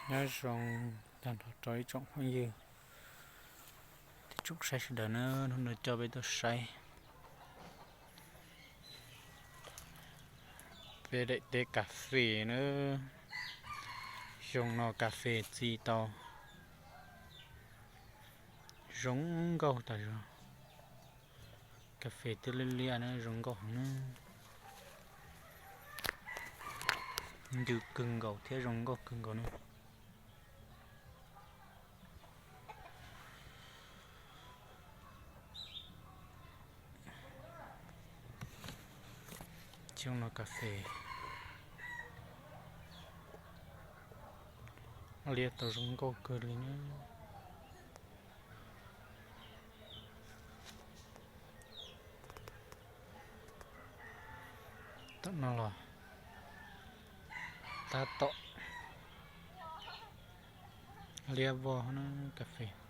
Nyob zoo tag nrho rau ib tsoom phooj ywg, ib tsoom saib sawv daws na, hnub no coj peb tuaj saib peb daim teb kas fes na. Xyoo no kas fes txi tau zoo nkauj tas zog. Kas fes twb liab liab na, zoo nkauj heev na. Ncw kawg nkaus thiab zoo nkauj kawg nkaus na. Xyoo no kas fes liab tau zoo nkauj kawg li na. Tom no los tab tom liab vog na kas fes.